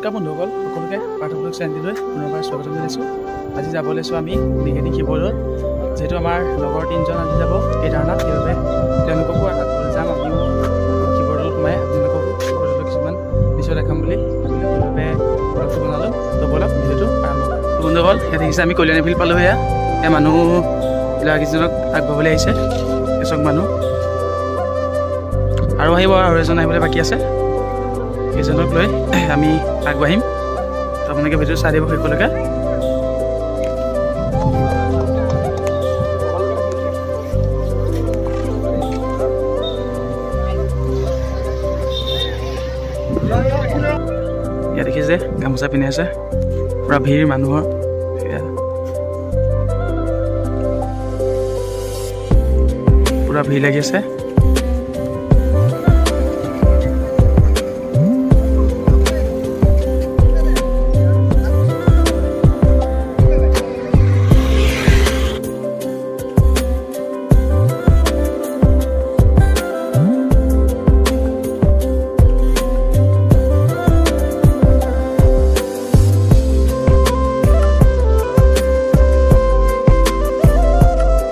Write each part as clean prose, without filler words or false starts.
নমস্কাৰ বন্ধুসকল, সকলোকে পাৰ্থ ব্লগ চেনেলটোলৈ পুনৰবাৰ স্বাগতম জনাইছোঁ। আজি যাব লৈছোঁ আমি নিগেটি শিৱদৌল। যিহেতু আমাৰ লগৰ তিনিজন আজি যাব কেদাৰনাথ, সেইবাবে তেওঁলোককো আগলৈ যাম। আমিও শিৱদৌল সোমাই আপোনালোককো শিৱদৌলৰ কিছুমান দৃশ্য দেখাম বুলি ভাবিলোঁ, সেইবাবে ব্লগটো বনালোঁ। তো ব'লক, ভিডিঅ'টো আৰম্ভ কৰোঁ। বন্ধুসকল, ইয়াত দেখিছে, আমি কল্যাণী ফিল্ড পালোঁ। এয়া এই মানুহবিলাক কেইজনক আগবঢ়াবলৈ আহিছে। এচক মানুহ আৰু আহিব, আৰু এজন আহিবলৈ বাকী আছে। সেইজনক লৈ আমি আগবাঢ়িম। তো আপোনালোকে ভিডিঅ' চাই দিব শেষলৈকে। ইয়াত দেখিছে, গামোচা পিন্ধি আছে, পূৰা ভিৰ মানুহৰ। সেয়া পূৰা ভিৰ লাগি আছে।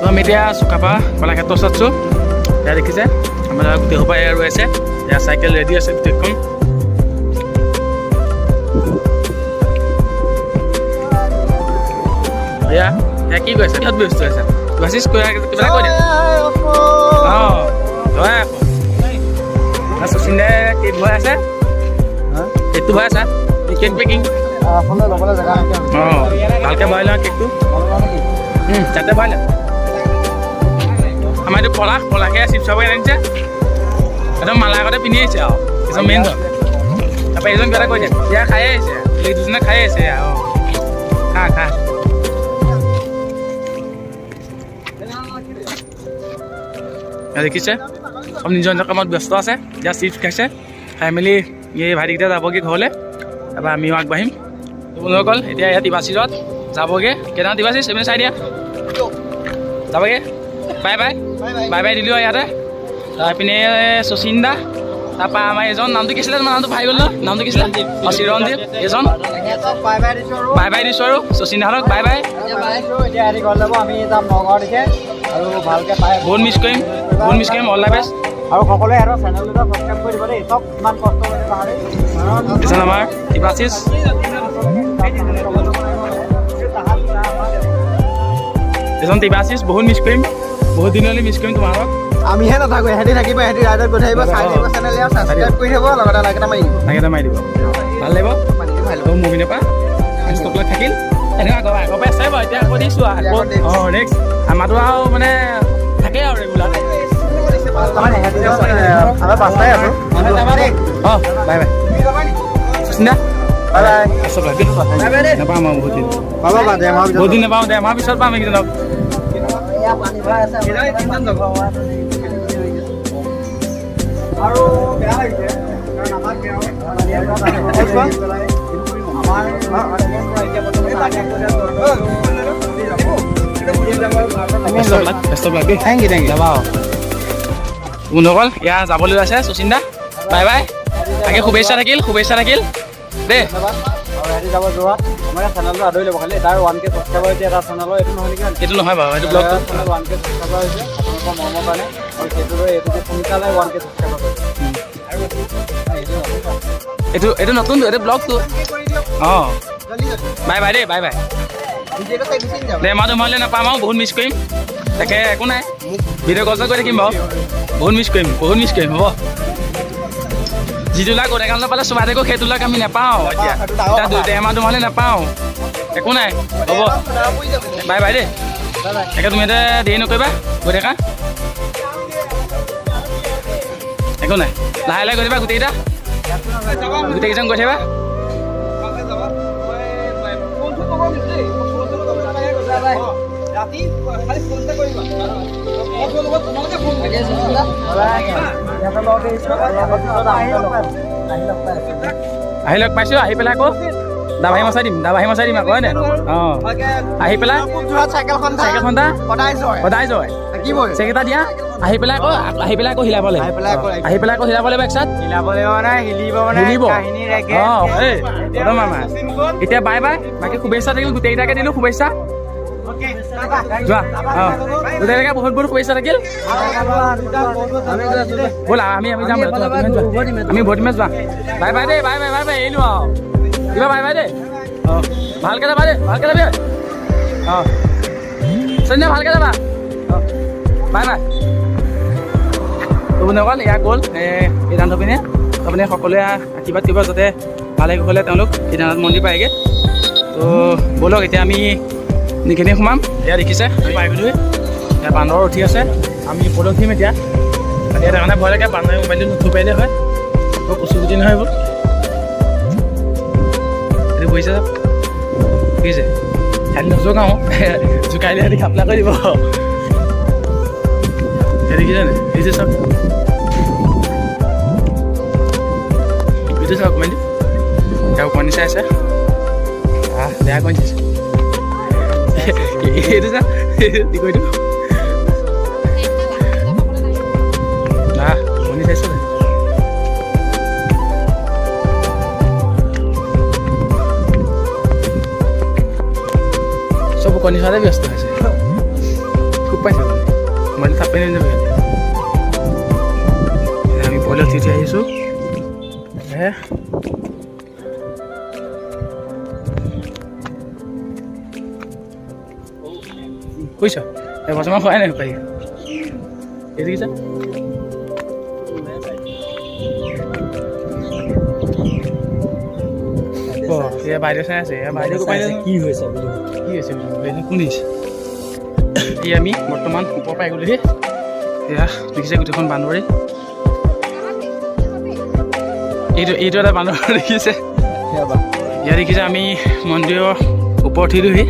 তো আমি এতিয়া চুকাফা কলাক্ষেত্ৰ ওচৰত আছোঁ। এয়া দেখিছে, আমাৰ গোটেই সোপা এয়া ৰৈ আছে। এয়া চাইকেল ৰেডি আছে গোটেইখন। এয়া এয়া কি কৈছে? কিহত ব্যস্ত আছে? ভাচিছ কিবা এটা কৈ দিয়া। অঁ, হয় আকৌ। শচীনে কেক ভৰাই আছে। কেকটো ভৰাই আছে, কেক পেকিং। অঁ, ভালকৈ ভৰাই লোৱা কেকটো। তাতে ভৰাই লোৱা। আমাৰ এইটো পলাশ, পলাশে শিৱসাগৰ আনিছে। একদম মালা আগতে পিন্ধি আহিছে আৰু কিছুমান মেইন। তাৰপৰা এইজন কিবা এটা কৈ দিয়ে। ইয়াৰ খায়ে আহিছে, এই দুজনে খায়ে আহিছে। অঁ, খা খা। এয়া দেখিছে, চব নিজৰ নিজৰ কামত ব্যস্ত আছে। এতিয়া চিপছ খাইছে, খাই মেলি এই ভাইটিকেইটা যাবগৈ ঘৰলৈ, তাৰপৰা আমিও আগবাঢ়িম। বন্ধুসকল, এতিয়া ইয়াত তিবাচিৰত যাবগৈ। কেইটামান তিবাচিছ এইপিনে চাই দিয়া। যাবগৈ, বাই বাই। বাই বাই দিলোঁ ইয়াতে। তাৰপিনে শচীন দা, তাৰপৰা আমাৰ এজন নামটো কি আছিলে? তোমাৰ নামটো পাহৰি গ'ল ন? নামটো কি আছিলে? অঁ, চিৰঞ্জীৱ। এজন বাই বাই দিছোঁ আৰু শচীন দাহঁতক বাই বাই। বহুত মিছ কৰিম, বহুত মিছ কৰিম। All the best. আৰু সকলোৱে সিহঁতৰ চেনেল দুটা ছাবস্ক্ৰাইব কৰি দিব দেই। চব ইমান কষ্ট কৰিছে তাহাঁতি। এজন আমাৰ তিবাচিছ। এজন তিবাচিছ, বহুত মিছ কৰিম, বহুত দিনলৈ মিছ কৰিম তোমালোকক। আমিহে নাথাকো, এহেঁতি থাকিব। এহেঁতি ৰাইডত গৈ থাকিব, চাই থাকিব। চেনেল ছাবস্ক্ৰাইব কৰি থাকিব, লগতে লাইক এটা মাৰি দিব। লাইক এটা মাৰি দিব, ভাল লাগিব। ভাল। তো মোৰ পিনৰ পৰা বেষ্ট অফ লাক থাকিল। এনেকুৱা আগৰ পৰাই আছে বাৰু, এতিয়া আকৌ দিছোঁ আকৌ। অঁ, নেক্সট আমাৰতো আৰু মানে থাকে আৰু ৰেগুলাৰ। আমাৰ পাঁচটাই আছো। অঁ, bye bye সুচিন্দা। Bye bye. Best of luck. নাপাম আৰু বহুত দিন। পাবা, 1.5 মাহৰ পিছত। বহুত দিন নাপাওঁ, 1.5 মাহৰ পিছত পাম এইকেইজনক। আৰু বেয়া লাগিছে, কাৰণ আমাক আমাৰ Best of luck, best of luck দেই। Thank you, thank you. যাবা আৰু। বন্ধুসকল, এয়া যাবলৈ ওলাইছে শচীন দা। বাই বাই, তাকে শুভেচ্ছা থাকিল, শুভেচ্ছা থাকিল দেই। ধন্যবাদ। আৰু সিহঁতি যাব যোৰহাট। আমাৰ চেনেলটো আদৰি ল'ব খালি। তাৰ 1K subscriber হৈছে এটা চেনেলৰ। এইটো নহয় নেকি? এইটো নহয় বাৰু, এইটো ব্লগটো। চেনেল 1K subscriber হৈছে আপোনালোকৰ মৰমৰ কাৰণে, আৰু সেইটো এইটোকে সোনকালে 1K subscriber কৰিব। এইটো নতুন, এইটো ব্লগটো। অঁ, বাই বাই দেই, বাই বাই। 1.5 মাহ দুমাহলৈ নাপাম আৰু বহুত মিছ কৰিম। তাকে একো নাই, ভিডিঅ' কল কৰি থাকিম বাৰু। বহুত মিছ কৰিম, বহুত মিছ কৰিম। হ'ব, যিটো লাক গোটেইকালত পালে চোবাই থাকোঁ, সেইটো লাক আমি নাপাওঁ এতিয়া। এতিয়া 1.5 মাহ দুমাহলৈ নাপাওঁ। একো নাই, হ'ব, বাই বাই দেই। তাকে তুমি এতিয়া দেৰি নকৰিবা, গৈ থাকা। একো নাই, লাহে লাহে গৈ থাকিবা। গোটেইকেইটা, গোটেইকেইজন গৈ থাকিবা। আহি লগ পাইছোঁ। আহি পেলাই আকৌ দাবাহী মচাই দিম, দাবাহী মচাই দিম আকৌ, হয় নাই? অঁ, আহি পেলাই চাইকেলখন চাইকেলখন দা সদায় জয়। সদায় জয়। থাকিবই। চেক এটা দিয়া। আহি পেলাই আকৌ, আহি পেলাই আকৌ হিলাব লাগিব। আহি পেলাই আকৌ হিলাব লাগিব একচাত। হিলাব লাগিব মানে হিলিব মানে হিলিব। কাহিনীৰ একে। অঁ, এই একদম মামা। এতিয়া বাই বাই, বাকী শুভেচ্ছা থাকিল, গোটেইকেইটাকে দিলোঁ শুভেচ্ছা। যোৱা, অঁ, গোটেইকেইটাকে বহুত বহুত শুভেচ্ছা থাকিল। ব'লা, আমি আমি যাম, আমি ভোট যোৱা। বাই বাই দেই, বাই বাই, বাই বাই, এৰিলোঁ আৰু। কিবা বাই বাই দেই। অঁ, ভালকৈ যাবা দেই, ভালকৈ যাবি। অঁ, সন্ধ্যা ভালকৈ যাবা। অঁ, বাই বাই। তো বন্ধুসকল, এয়া গ'ল কেদাৰনাথ পিনে। আপুনি সকলোৱে আশীৰ্বাদ কৰিব যাতে ভালে কুশলে তেওঁলোক কেদাৰনাথ মন্দিৰ পায়গৈ। তো ব'লক, এতিয়া আমি নিখিনি সোমাম। এয়া দেখিছে, আমি পাই গ'লোহি। এয়া বান্দৰ উঠি আছে, আমি ওপৰত উঠিম এতিয়া। খালি এটা কাৰণে ভয় লাগে, বান্দৰে মোবাইলটো নুঠু পাৰিলে হয়। বৰ কচু গুটি নহয় এইবোৰ। এইটো বহিছে চাওক, দেখিছে? খালি নজোকাওঁ, জোকাইলে সিহঁতি খাপলা কৰি দিব। এই দেখিছে নাই? এই যে চাওক, এইটো চাওক, মানে তেওঁ কণী চাই আছে। আহ, বেয়া কণী চাইছে। এইটো চা, কি কৈ এইটো? আহ, কণী চাইছে নাই? চব কণী চোৱাতে ব্যস্ত হৈছে। খুব পাইছে মোবাইল, থাপে নাযাব। আমি পইলে উঠি উঠি আহিছোঁ। হে, বুজিছ, এবছৰমান খোৱাই নাই পাৰি। এই দেখিছা, এয়া বাইদেউ চাই আছে। এয়া বাইদেউ কি হৈছে বুলি, কি হৈছে বুলি কোন দিছে। এই আমি বৰ্তমান ওপৰ পাই গ'লোহি। এয়া দেখিছে, গোটেইখন বান্দৰী। এইটো এটা বান্দৰ দেখিছে। ইয়াত দেখিছে, আমি মন্দিৰৰ ওপৰত উঠিলোহি।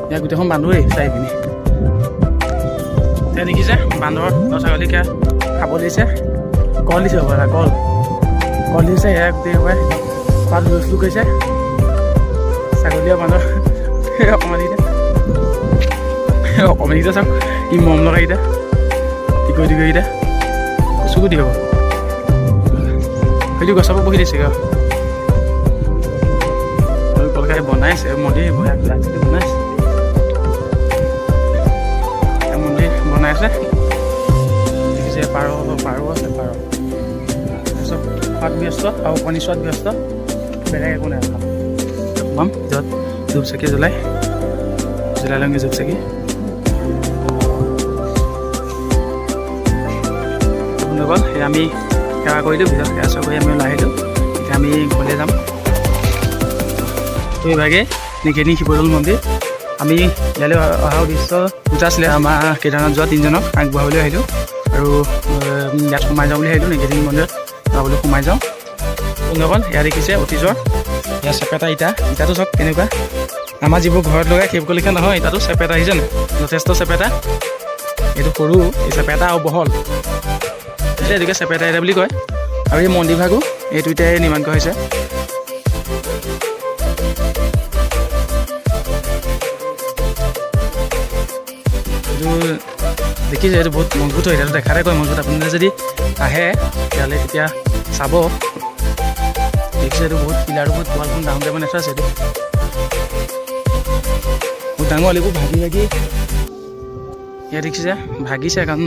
ইয়াত গোটেইখন বান্দৰেই চাই পিনি। এতিয়া দেখিছে, বান্দৰ আৰু ছাগলীকে খাব দিছে, কল দিছে, হ'ব কল, কল দিছে। সেয়া গোটেই সোপাই খোৱাত হুলস্থুল কৰিছে। ছাগলী আৰু বান্দৰ অকণমানিকেইটা, অকণমানিকেইটা চাওক, কি মৰম লগা এইকেইটা, টিকৈ টিকৈ এইকেইটা কচুগুটি হ'ব। সেইটো গছৰ পৰা বহি দিছেগৈ। কল খাই বনাইছে মন্দিৰ, বনাইছে, মন্দিৰ বনাইছে। দেখিছে, পাৰ, পাৰো আছে, পাৰ চব খোৱাত ব্যস্ত আৰু কণী চোৱাত ব্যস্ত, বেলেগ একো নাই। সোমাম ভিতৰত, ধূপ চাকি জ্বলাই জ্বলাই লওঁগৈ ধূপ চাকি। বন্ধুসকল, সেয়া আমি সেৱা কৰিলোঁ ভিতৰত, সেৱা চেৱা কৰি আমি ওলাই আহিলোঁ। এতিয়া আমি ঘৰলৈ যাম। তো এইভাগে নিকেনি শিৱদৌল মন্দিৰ। আমি ইয়ালৈ অহা উদ্দেশ্য দুটা আছিলে। আমাৰ কেদাৰনাথ যোৱা তিনিজনক আগবঢ়াবলৈ আহিলোঁ আৰু ইয়াত সোমাই যাওঁ বুলি আহিলোঁ, নিকেনি মন্দিৰত যাবলৈ সোমাই যাওঁ। বন্ধুসকল, ইয়াত দেখিছে অতীজৰ ইয়াত চেপেটা ইটা। ইটাটো চাওক কেনেকুৱা, আমাৰ যিবোৰ ঘৰত লগাই সেইবোৰ লেখীয়া নহয়। ইটাটো চেপেটা আহিছে নাই, যথেষ্ট চেপেটা। এইটো সৰু, এই চেপেটা আৰু বহল, এইটোকে চেপেটা ইটা বুলি কয়। আৰু এই মন্দিৰভাগো এইটো ইটাই নিৰ্মাণ কৰা হৈছে। এইটো দেখিছে, এইটো বহুত মজবুত হয়। এইটো দেখাতে কয় মজবুত। আপোনালোকে যদি আহে তেতিয়াহ'লে তেতিয়া চাব। দেখিছে, এইটো বহুত পিলাৰটো বহুত ৱালখন ডাঙৰকৈ বনাই থোৱা আছে। এইটো বহুত ডাঙৰ, এইবোৰ ভাগি ভাগি ইয়াত দেখিছে ভাগিছে, কাৰণ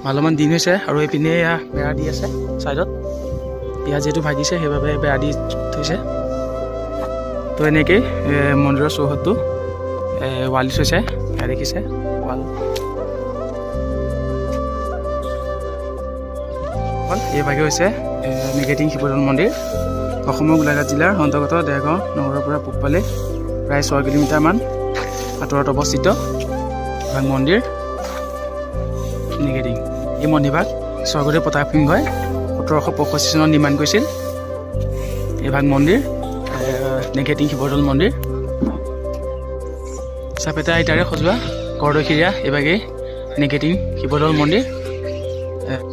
ভালেমান দিন হৈছে। আৰু এইপিনে এয়া বেৰা দি আছে ছাইডত। ইয়াত যিহেতু ভাগিছে, সেইবাবে বেৰা দি থৈছে। তো এনেকেই মন্দিৰৰ চৌহদটো ৱাল দি থৈছে। এয়া দেখিছে ৱাল। এই ভাগে হৈছে নিকেটিং শিৱদৌল মন্দিৰ, অসমৰ গোলাঘাট জিলাৰ অন্তৰ্গত দেৰগাঁও নগৰৰ পৰা পূবফালে প্ৰায় 6 কিলোমিটাৰমান আঁতৰত অৱস্থিত এভাগ মন্দিৰ নিকেটিং। এই মন্দিৰভাগ স্বৰ্গদেউ প্ৰতাপ সিংহই 1765 চনত নিৰ্মাণ কৰিছিল। এইভাগ মন্দিৰ নিকেটিং শিৱদৌল মন্দিৰ, চেপেটা ইটাৰে সজোৱা কৰদৈশিৰীয়া এইভাগেই নিকেটিং শিৱদৌল মন্দিৰ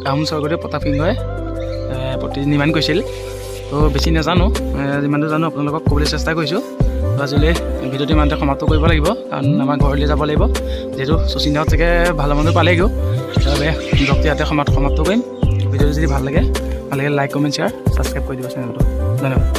আহোম স্বৰ্গদেউ প্ৰতাপ সিংহই প্ৰতি নিৰ্মাণ কৰিছিল। তো বেছি নাজানো, যিমানটো জানো আপোনালোকক ক'বলৈ চেষ্টা কৰিছোঁ। তো আজিলৈ ভিডিঅ'টো ইমানতে সমাপ্ত কৰিব লাগিব, কাৰণ আমাৰ ঘৰলৈ যাব লাগিব। যিহেতু শচীনহঁত চাগে ভালেমানো পালেগৈও। বাবে ব্লগটো ইয়াতে সমাপ্ত কৰিম। ভিডিঅ'টো যদি ভাল লাগে, লাইক, কমেণ্ট, শ্বেয়াৰ, ছাবস্ক্ৰাইব কৰি দিব চেনেলটো। ধন্যবাদ।